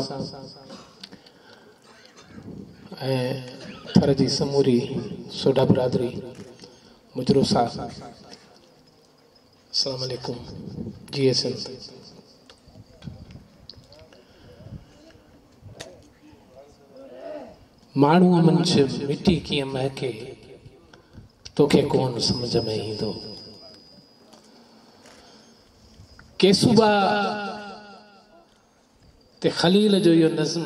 ۽ ٿر جي سموري سوڍا برادري مجرو صاحب السلام عليڪم جيئي سنڌ. ماڻهوء منجهه مٽي ڪيئن مهڪي توکي ڪونه سمجهه ۾ ايندو. ڪيسوٻا تي خليل جو اهو نظم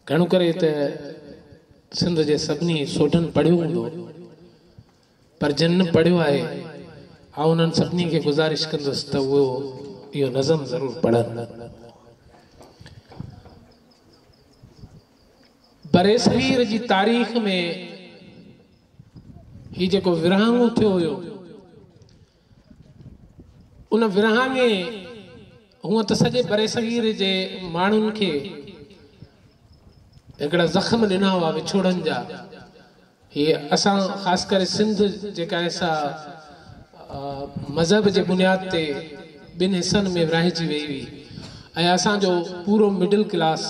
گهڻو ڪري ته سنڌ جي سڀني سوڍن پڙهيو هوندو پر جن نه پڙهيو آهي آئون انهن سڀني کي گذارش ڪندس ته اهو اهو نظم ضرور پڙهن. برصغير جي تاريخ ۾ هي جيڪو ورهاڱو ٿيو هيو ان ورهاڱي هونء ته سڄي برصغير جي ماڻهن کي هڪڙا زخم ڏنا هئا وڇوڙن جا. هي اسان خاص ڪري سنڌ جيڪا آهي سا مذهب جي بنياد تي ٻن حصن ۾ ورهائجي وئي هئي ۽ اسان جو پورو مڊل ڪلاس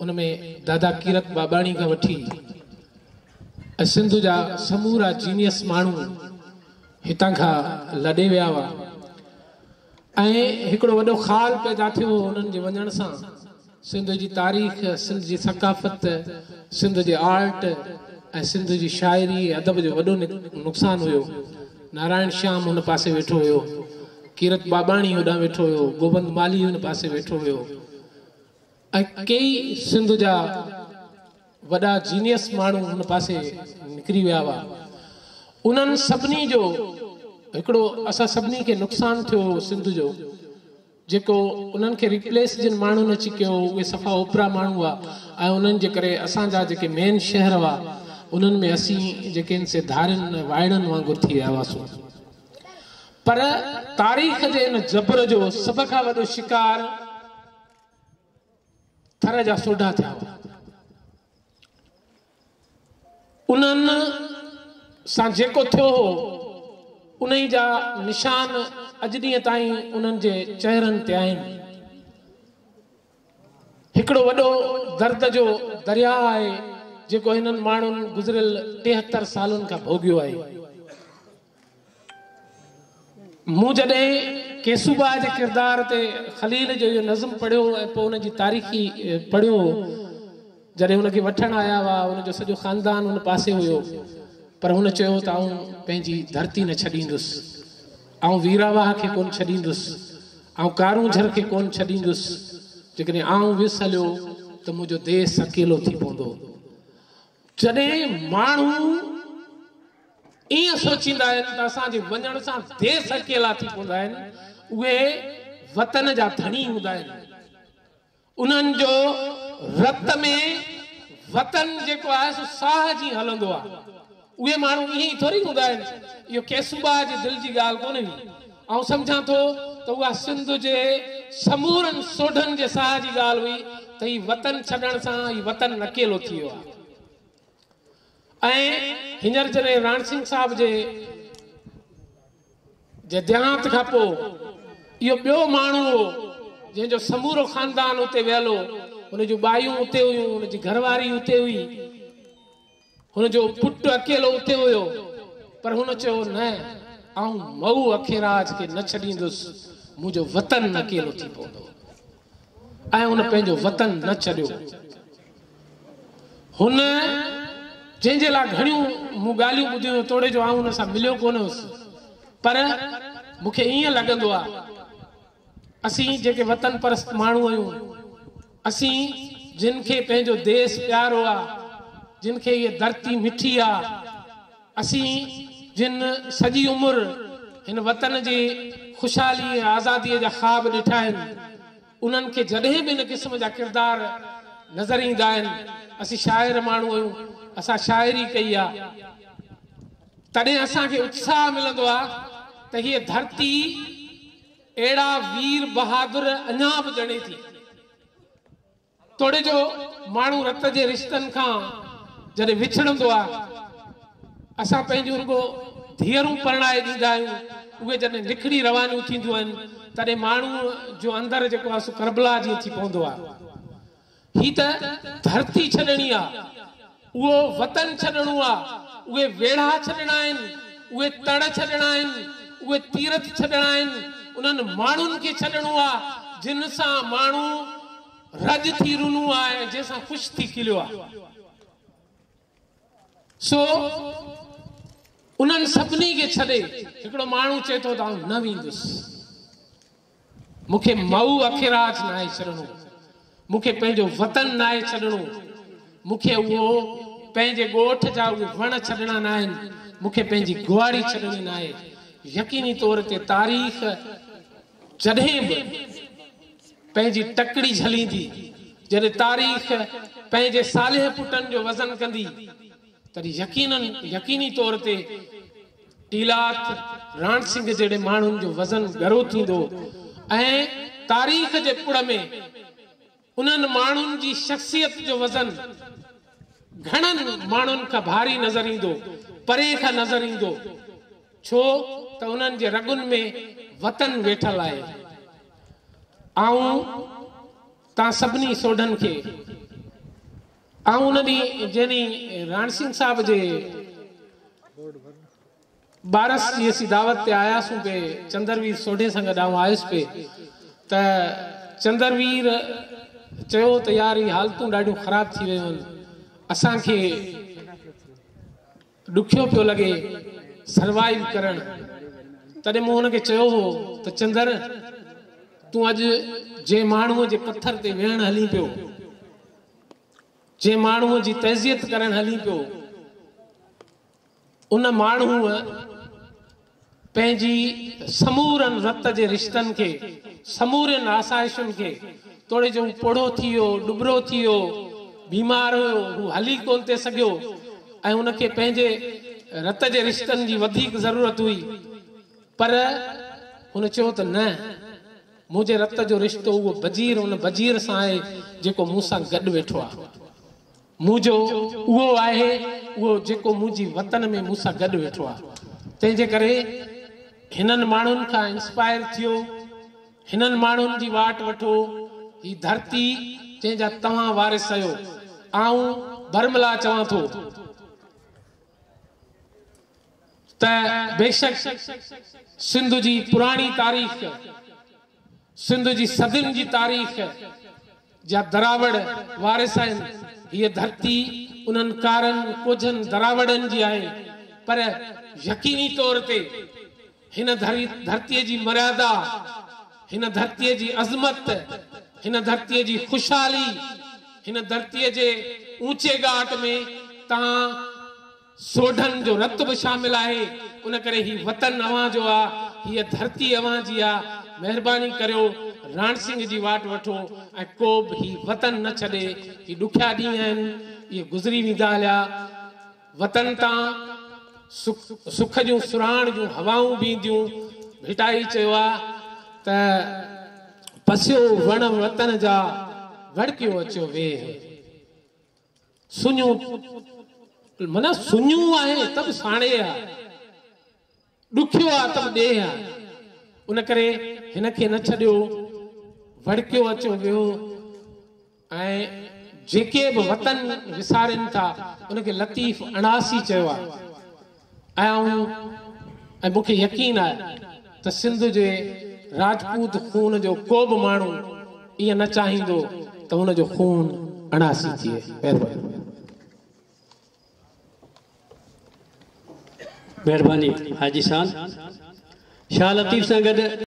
ان ۾ دادا ڪيرت ٻاٻاڻي کان وٺي ۽ سنڌ جا سمورا جينيس ماڻهو هتان کان لڏي ويا هئا ۽ هڪڙو وڏو خال پيدا ٿيو هو انهن جي وڃڻ سان سنڌ جي تاريخ، سنڌ جي ثقافت، سنڌ جي آرٽ ۽ سنڌ جي شاعري ۽ ادب جو وڏو نقصان هيو. نارائڻ شيام هن پاسي ويٺو هيو، ڪيرت ٻاٻاڻي هوڏانهن ويٺو هيو، گوبند مالهي هن پاسي ويٺو هيو. ۽ ڪيئي سنڌ جا وڏا جينيس ماڻهو هن پاسي نڪري ويا هئا. انهن سڀني جو هڪڙو اسان سڀني کي نقصان ٿيو هو سنڌ جو جيڪو انهن کي ريپليس جن ماڻهن اچي ڪيو هو اهي صفا اوپرا ماڻهو هئا ۽ انهن جي ڪري اسان جا جيڪي مين شهر هئا انهن ۾ اسين جيڪي آهن سي ڌارين ۽ وائڙن وانگر ٿي ويا هئاسون. پر تاريخ جي ان جبر جو سڀ کان وڏو شڪار ٿر جا سوڍا ٿيا هئا. انهن سان جيڪو ٿيو هو، انهي جا نشان اڄ ڏينهن تائين انهن جي چهرن تي آهن. هڪڙو وڏو درد جو درياهه آهي، جيڪو هنن ماڻهن گذريل 73 سالن کان ڀوڳيو آهي. مون جڏهن ڪيسوٻاء جي ڪردار تي خليل جو اهو نظم پڙهيو ۽ پوء ان جي تاريخي پڙهيو، جڏهن هن کي وٺڻ آيا هئا، هن جو سڄو خاندان ان پاسي هيو، پر هن چيو ته آئون پنهنجي ڌرتي نه ڇڏيندس، آئون ويراواهه کي ڪونه ڇڏيندس، آئون ڪارونجهر کي ڪونه ڇڏيندس، جيڪڏهن آئون ويس هليو ته منهنجو ديس اڪيلو ٿي پوندو. جڏهن ماڻهو ائين سوچيندا آهن ته اسان جي وڃڻ سان ديس اڪيلا ٿي پوندا آهن، اهي وطن جا ڌڻي هوندا آهن. انهن جو رت ۾ وطن جيڪو آهي سو ساهه جيئن هلندو آهي. اهي ماڻهو ائين ئي ٿوري هوندا آهن. اهو ڪيسوٻاء جي دل جي ڳالهه ڪونه هئي. آئون سمجهان ٿو ته اها سنڌ جي سمورن سوڍن جي ساهه جي ڳالهه هئي ته هي وطن ڇڏڻ سان هي وطن اڪيلو ٿي ويو آهي. ۽ هينئر جڏهن راڻسنگهه صاحب جي جي ديهانت کان پوء اهو ٻيو ماڻهو هو جنهن جو سمورو خاندان اتي ويل هو، هن جون ٻايون اتي هيون، هن جي گهر واري اتي هئي، هن جو پٽ اڪيلو اتي هيو، پر هن چيو نه آئون مئو اکيراج کي نه ڇڏيندس، منهنجو وطن اڪيلو ٿي پوندو. ۽ هن پنهنجو وطن نه ڇڏيو. هن جنهن جي لاء گهڻيون مون ڳالهيون ٻڌيون توڙي جو آئون هن سان مليو ڪونه هوس پر مون کي ائين لڳندو آ اسين جيڪي وطن پرست ماڻهو آهيون اسين جن کي پنهنجو ديس پيارو آ جن کي هيء ڌرتي مٺي آ اسين جن سڄي عمر هن وطن جي خوشحالي ۽ آزاديء جا خواب ڏٺا آهن، انهن کي جڏهن به ان قسم جا ڪردار نظر ايندا آهن، اسين شاعر ماڻهو آهيون، اسان شاعري ڪئي آ، تڏهن اسان کي اتساهه ملندو آ ته هيء ڌرتي اهڙا وير بهادر اڃا به ڄڻي ٿي. توڙي جو ماڻهو رت جي رشتن کان جڏهن وڇڙندو آ، اسان پنهنجون رڳو ڌيئرون پرڻائي ڏيندا آهيون، اهي جڏهن نکڙي روانيون ٿينديون آهن، تڏهن ماڻهوء جو اندر جيڪو آهي سو ڪربلا جيئن ٿي پوندو آهي. هي ته ڌرتي ڇڏڻي آ، اهو وطن ڇڏڻو آ، اهي ويڙها ڇڏڻا آهن، اهي تڙ ڇڏڻا آهن، اهي تيرٿ ڇڏڻا آهن، انهن ماڻهن کي ڇڏڻو آ، جن سان ماڻهو رڄ ٿي رنو آ ۽ جنهن سان خوش ٿي کليو آ. سو انهن سڀني کي ڇڏي هڪڙو ماڻهو چئي ٿو ته آئون نه ويندس. مون کي مئو اکيراج ناهي ڇڏڻو، مون کي پنهنجو وطن ناهي ڇڏڻو، مون کي اهو پنهنجي ڳوٺ جا اهي وڻ ڇڏڻا ناهن، مون کي پنهنجي گواڙي ڇڏڻي ناهي. يقيني طور تي تاريخ جڏهن به پنهنجي تڪڙي جهليندي، جڏهن تاريخ پنهنجي صالح پٽن جو وزن ڪندي، تڏهن يقينن يقيني طور تي ٽيلات راڻ سنگهه جهڙي ماڻهن جو وزن ڳرو ٿيندو ۽ تاريخ جي پڙ ۾ انهن ماڻهن جي شخصيت جو وزن گهڻن ماڻهن کان ڀاري نظر ايندو، پري کان نظر ايندو، ڇو ته انهن جي رڳن ۾ وطن ويٺل آهي. آئون توهان سڀني سوڍن کي آئون ان ڏينهن جنهن ڏينهن راڻ سنگهه صاحب جي بارس جي اسين دعوت تي آياسون پي چندروير سوڍي سان گڏ آئون آيس پي ته چندروير چيو ته يار هي حالتون ڏاڍيون خراب ٿي ويون آهن اسان کي ڏکيو پيو لڳي سروائيو ڪرڻ. تڏهن مون هن کي چيو هو ته چندر تون اڄ جنهن ماڻهوء جي پٿر تي ويهڻ هلين پيو، جنهن ماڻهوء جي تعزيت ڪرڻ هلين پيو، ان ماڻهوء پنهنجي سمورن رت جي رشتن کي، سمورين آسائشن کي، توڙي جو هو پوڙهو ٿي ويو، ڏٻرو ٿي ويو، بيمار هيو، هو هلي ڪونه ٿي سگهيو ۽ هن کي پنهنجي رت جي رشتن جي وڌيڪ ضرورت هئي، پر هن چيو ته نه، منهنجي رت جو رشتو اهو بجير ان بجير سان آهي، جيڪو مون سان گڏ ويٺو آهي. منهنجو اهو آهي اهو جيڪو منهنجي وطن ۾ مون سان گڏ ويٺو آهي. تنهن جي ڪري هنن ماڻهن کان انسپائر ٿيو، هنن ماڻهن جي واٽ وٺو، هي ڌرتي جنهن جا توهان وارث آهيو. آئون برملا چوان ٿو ته بيشڪ سنڌ جي پراڻي تاريخ، سنڌ جي صدين جي تاريخ جا دراوڙ وارث آهن. هيء ڌرتي انهن ڪارن ڪوجهن دراوڙن جي آهي، پر يقيني طور تي هن ڌرتيء جي مريادا، هن ڌرتيء جي عظمت، هن ڌرتيء جي خوشحالي، هن ڌرتيء جي اوچي ڳاٽ ۾ توهان سوڍن جو رت به شامل آهي، ان ڪري هي وطن اوهان جو آ، هيء ڌرتي اوهان جي آ، مهرباني ڪريو راڻ سنگهه جي واٽ وٺو ۽ ڪو به هي وطن نه ڇڏي، هي ڏکيا ڏينهن آهن، اهي گذري ويندا هليا، وطن تان سک جون سرهاڻ جون هوائون به اينديون، ڀٽائي چيو آ ته پسيو وڻ وطن جا وڙڪيو اچيو ويهه. سڃو معنيٰ سڃو آهي ته به ساڻيهه آ، ڏکيو آ ته به ڏيهه آ، ان ڪري هن کي نه ڇڏيو، وڙڪيو اچو ويهو ۽ جيڪي به وطن وسارين ٿا ان کي لطيف اڻاسي چيو آ ۽ آئون ۽ مون کي يقين آهي ته سنڌ جي راجپوت خون جو ڪو به ماڻهو ائين نه چاهيندو ته هن جو خون اڻاسي ٿئي. مهرباني. مهرباني حاجي سان شاهه لطيف سان گڏ.